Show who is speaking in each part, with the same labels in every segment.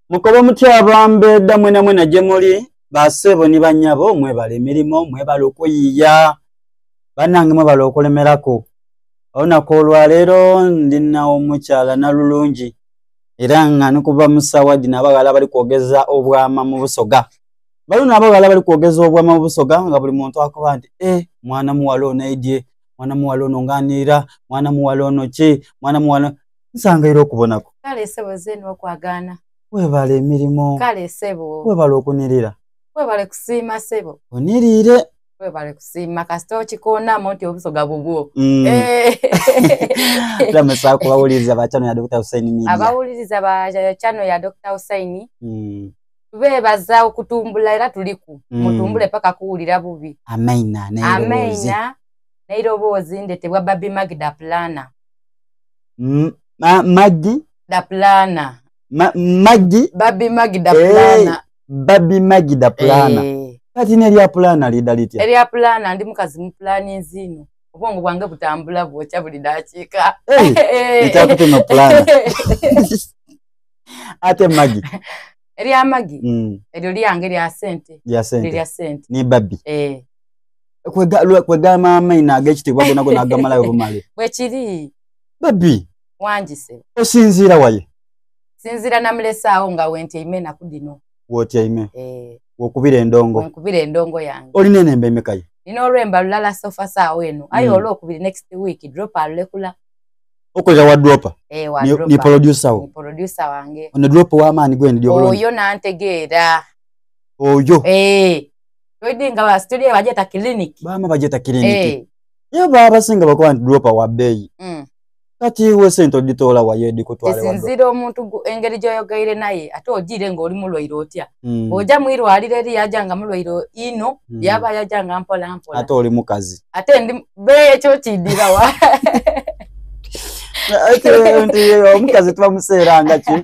Speaker 1: Mukobe mutya abambeda mwena mwena gye muli basebo ni banyabo mwebale emirimo mwebale okuyiiya banange mwebale okulemeraku olunaku olwaleero ndina omukyala nalulungi era nga nikuva musawa dino abaghala abali kwogeza obwama mu busoga bali no abaghala abali kwogeza obwama mu busoga nga buli muntu akoba nti e eh, mwana muwala ono aidye mwana muwala ono nganira mwana muwala ono ki mwana muwala nsangaire okubonako
Speaker 2: kale sebo zeno okwagana
Speaker 1: webale emirimu
Speaker 2: kale sebo
Speaker 1: webale okunirira
Speaker 2: webale kusiima sebo
Speaker 1: oniriire
Speaker 2: webale kusiima kasita okikoonamu nti obusoga bubwo mm. eh.
Speaker 1: tulamusa kubawuliriza ba channel ya Dr. Hussein Media
Speaker 2: abawuliriza ba channel ya Dr. Hussein mm. tubebaza okutumbula era tuliku mm. mutumbule paka kuwulira bubi
Speaker 1: amaina
Speaker 2: amaina n'eiroboozi ndetebwa Babi Magda Plana
Speaker 1: Ma, Maggi
Speaker 2: da Plana
Speaker 1: Ma, Maggi
Speaker 2: Babi Maggi da Plana
Speaker 1: hey, Babi Maggi da Plana hey. Eh. Kati n'erya Plana lida litya?
Speaker 2: Erya Plana ndi mukazi mu plani nzino obwongo bwange butambula bwokya buli dakiika
Speaker 1: hey, ekyakutema Plana ate Maggi
Speaker 2: erya Maggi mm. eryo lyange lya sente
Speaker 1: lya sente
Speaker 2: lya sente
Speaker 1: ni Babi
Speaker 2: eh
Speaker 1: kwegama amaina ag'ekitiibwa gona gona agamalayo bumale
Speaker 2: bwekiri
Speaker 1: babi
Speaker 2: wangise
Speaker 1: osinziira waye
Speaker 2: sinziira namulesaawo nga wentyaime enaku dino
Speaker 1: wotyaime eh. wokubira endongo
Speaker 2: wenkubira endongo yange
Speaker 1: olina enemba emekaye
Speaker 2: nina olwemba lulala sofa saawa eno aye mm. olwokubiri next week drop alulekula
Speaker 1: okolera wa dropa
Speaker 2: eh, wa
Speaker 1: ni, ni producer wo
Speaker 2: ni producer wange
Speaker 1: ono dropa w'amaani gwendi
Speaker 2: oyo nantegeera
Speaker 1: oyo
Speaker 2: eh. Toidi nga ba studio bajeta clinic.
Speaker 1: Bama bajeta clinic. Hey. Eh. Yo baba singa bakuwa nti dropa wa beyi. Mm. Kati iwe sente oditola wa yedi kutwale wa.
Speaker 2: Esinzira omuntu engeri gyoyogeire naye ate ogiire ng'oli mulwaire otya. Mm. Oja mwirwaliro eri yaja nga mulwaire ino mm. yaba yaja nga mpola mpola.
Speaker 1: Ate oli mukazi.
Speaker 2: Ate ndi be ekyo kidira wa.
Speaker 1: Ate nti omukazi tubamuseera nga ki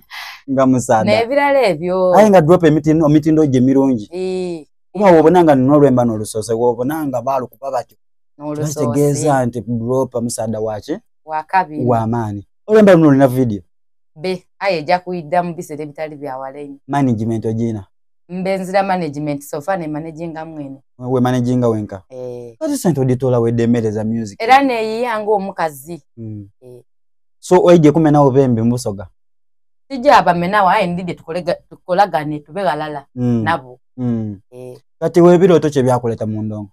Speaker 1: nga musaada.
Speaker 2: N'ebirala ebyo.
Speaker 1: Aye nga dropa emitindo emitindo gye mirungi.
Speaker 2: E.
Speaker 1: Kuba wobona nga nina olwemba n'olusoose wobona nga baalukuba batyo kitegeeza nti dropa musaada waki
Speaker 2: wakabi
Speaker 1: wamaani olwemba luno olina vidiyo
Speaker 2: be aye ejja kuyidda mu biseera ebitali bya wala ennyo
Speaker 1: management ogiina
Speaker 2: mbe nzira management sofa ne managinga mwene
Speaker 1: we managinga wenka
Speaker 2: eh.
Speaker 1: kati sente oditoola wedemereza music
Speaker 2: era neyiya ng'omukazi
Speaker 1: mm. eh. so oije kumenawo bembi mubusoga
Speaker 2: sijja abamenawo aye ndidye tukolagane tube ghalala
Speaker 1: mm.
Speaker 2: nabo
Speaker 1: mm.
Speaker 2: eh.
Speaker 1: kati webirooto kye byakuleta mu ndongo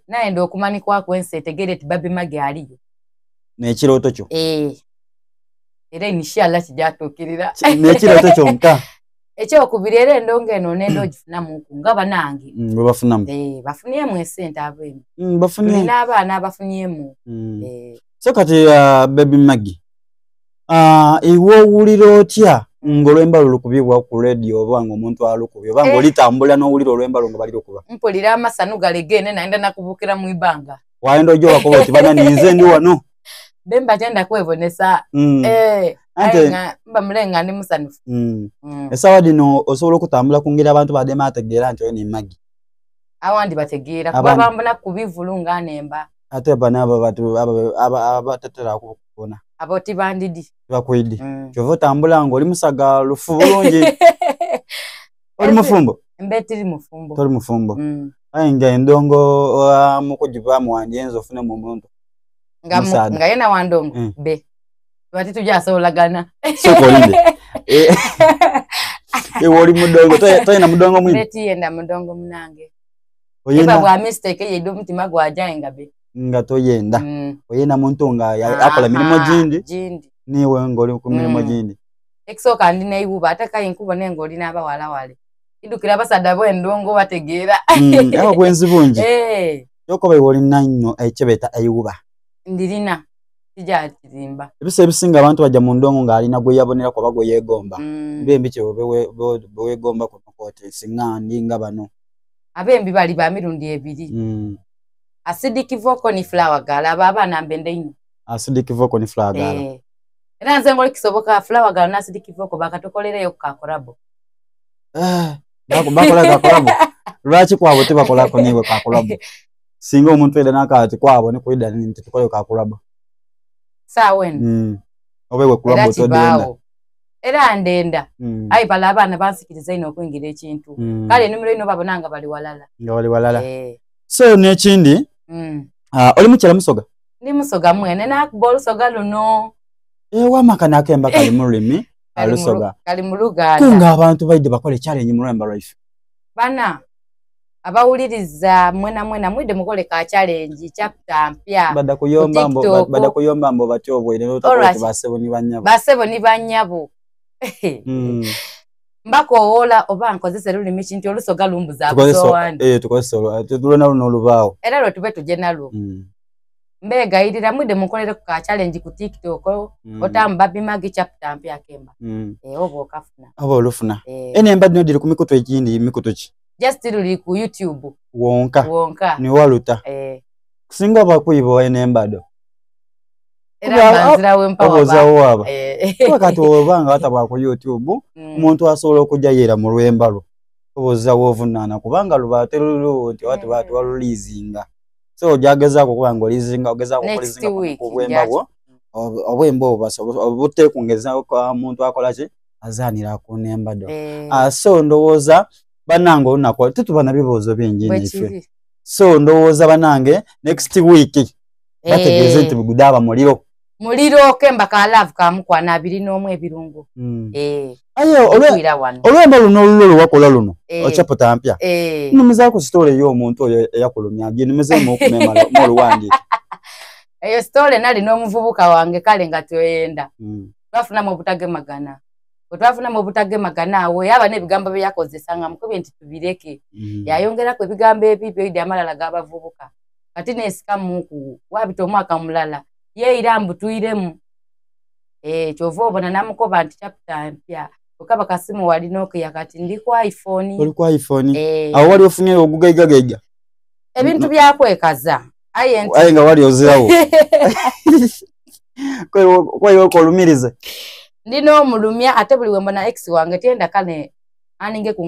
Speaker 2: nayenda okumanikwaku ensi etegere ti babi magi aliyo
Speaker 1: nekirooto kyo
Speaker 2: eh. era inshallah kijatuukirira
Speaker 1: nekirooto kyonka
Speaker 2: ekyokubiri era endongo eno nenda ogifunamuku nga banange
Speaker 1: mm, webafunamu
Speaker 2: eh, bafunyemu esente abemu
Speaker 1: mm, bafunye
Speaker 2: n'abaana abafunyemu
Speaker 1: mm.
Speaker 2: eh.
Speaker 1: so kati uh, baby maggie uh, iwe owulira otya ng'olwemba lulukubibwa ku radio oba ng'omuntu alukubye oba ng'olitambula eh. n'owulira olwemba lwo nga bali lukuba
Speaker 2: mpulira amasanu galegene nayenda nakubukira mu ibanga
Speaker 1: wayenda ojja obakoba oti bana ninze ndi wano
Speaker 2: bemba kyenda kwebonesa
Speaker 1: mm.
Speaker 2: eh, ante mba mulenga ndi musanufu
Speaker 1: mm. mm. esawa dino osobola okutambula ku ngeri abantu badema ategeera nti oyo ni magi
Speaker 2: awandi bategeera kuba bambona ku bivulu nga nemba
Speaker 1: ate bano abo batu abatatera kubona
Speaker 2: abo tibandidi
Speaker 1: bakwidi
Speaker 2: mm.
Speaker 1: kyova otambula nga oli musaga lufu bulungi oli mufumbo
Speaker 2: mbe tiri mufumbo
Speaker 1: toli mufumbo
Speaker 2: mm.
Speaker 1: aye nga endongo uh, mukugivaamu wandyenza ofunemu omuntu
Speaker 2: nga nga yena wandongo
Speaker 1: mm.
Speaker 2: be bati tujasobolagana
Speaker 1: sooka olinde eh, iwe oli mudongo toyenda mudongo mwini
Speaker 2: betiyenda mudongo munange oyenda bwa mistake yedde omutima gwajaye nga be
Speaker 1: nga toyenda
Speaker 2: mm.
Speaker 1: oyenda muntu nga akola mirimu gindi
Speaker 2: gindi
Speaker 1: niwe ng'oli ku mirimu
Speaker 2: mm.
Speaker 1: gindi
Speaker 2: ekisooka ndi neiwuba ate kayi nkubone ng'oli n'abawalawale idukira abasadda bo endongo bategeera
Speaker 1: mm, aba bwenzi bungi
Speaker 2: eh.
Speaker 1: kyokoba iwe olina nnyo ekyebeta eiwuba
Speaker 2: ndirina kijakirimba
Speaker 1: ebisa ebisinga abantu bajja mu ndongo ng'alina gwe yabonera kuba gwe yeegomba
Speaker 2: mm.
Speaker 1: bembi kye bwe weegomba kunokooti singa ndi nga bano
Speaker 2: abembi bali ba mirundi ebiri
Speaker 1: mm.
Speaker 2: acidic vocal ni flower girl abo abaana mbende ino
Speaker 1: acidic vocal ni flower girl
Speaker 2: eh. era nze ngoli kisoboka flower girl na acidic vocal bakatokolereyo ku kakorabo
Speaker 1: eh, bakola kakorabo lwaki kwabo tebakolako niwe kakorabo singa omuntu eda nakati kwabo nikuida nti tukole kakorabo
Speaker 2: saawa eno
Speaker 1: mm. oba ewe
Speaker 2: era
Speaker 1: kulabo todenda
Speaker 2: kibaawo Era ndenda. Aye bala abaana bansikiriza ino okwingira ekintu. Kale enumero ino babona nga bali walala.
Speaker 1: Nga bali walala. So n'ekindi, oli mukyala musoga?
Speaker 2: Ndi musoga mwene, nakuba olusoga luno.
Speaker 1: Wamaka n'akemba kali mu lulimi alusoga.
Speaker 2: Kali mu Luganda.
Speaker 1: Kunga abantu baidde bakole challenge mu lwemba lwaife.
Speaker 2: Bana abawuliriza mwena mwena mwidde mukole ka challenge chapter mpya.
Speaker 1: Bada kuyomba mbo, bada kuyomba mbo batyo obwere n'otakola basebo ni banyabo.
Speaker 2: Basebo ni banyabo. Mbakoowola oba nkozesa lulimi ki nti olusoga lumbuza
Speaker 1: abusoowandi. Tukozesa tulina luno olubaawo.
Speaker 2: Era lwe tube tuje nalwo. Mbegayirira mwidde munkolere ku ka challenge ku TikTok, otamu Babi Maggie chapter mpya kemba. Oba okafuna.
Speaker 1: Oba olufuna. Ene mbadde nodiri ku mikutu egindi mikutu ki?
Speaker 2: Just luli ku YouTube.
Speaker 1: Wonka.
Speaker 2: Wonka.
Speaker 1: Ni waluta. Kusinga oba kuyiba ene mbado.
Speaker 2: Era mbanzira wempa waba.
Speaker 1: Oboza waba. Kuba kati oba nga watabwa ku YouTube, omuntu asobola okujja yera mu lwemba lwo. Oboza wovunaana kubanga luba terulu nti watu batu walulizinga. So ojagezaako okuba nga olizinga, ogezaako okulizinga ku bwemba bwo. Obwemba obwo obuteekungeza omuntu akola ki? Azaanira ku nembado. So ndowooza bannange olunaku tetuba na bibuuzo bingi niffe. So ndowooza bannange next week bategeeze nti gudaaba muliro.
Speaker 2: Muliro kemba ka love ka mukwana 21 ebirungo.
Speaker 1: Aye olwemba luno olulwo lwe wakola luno, ochapota mpya. Nnumizaako story ey'omuntu oyo eyakulumya, ginumizeemu okumemala oluwandiike.
Speaker 2: Eyo story nali n'omuvubuka wange kale nga tweyenda. Twafunamu obutagemagana. Bwe twafunamu obutagemagana awo yaba n'ebigambo bye yakozesa nga mukubye nti tubireke. Yayongerako ebigambo ebibyo idi amalala g'abavubuka. Kati neesikamuku wabita omwaka mulala yeeyira mbutwiremu. Kyova obona namukoba nti chapter mpya. Okaba kasimu wali Nokia kati ndi ku iPhone.
Speaker 1: Oli ku iPhone. Awo wali ofunye ogugaigagaiga.
Speaker 2: Ebintu byakwekaza. Aye nti
Speaker 1: Aye nga wali ozirawo. Kweyo olumirize.
Speaker 2: Ndi n'omulumya ate buli we mbona ex wange tyenda kale aninge ku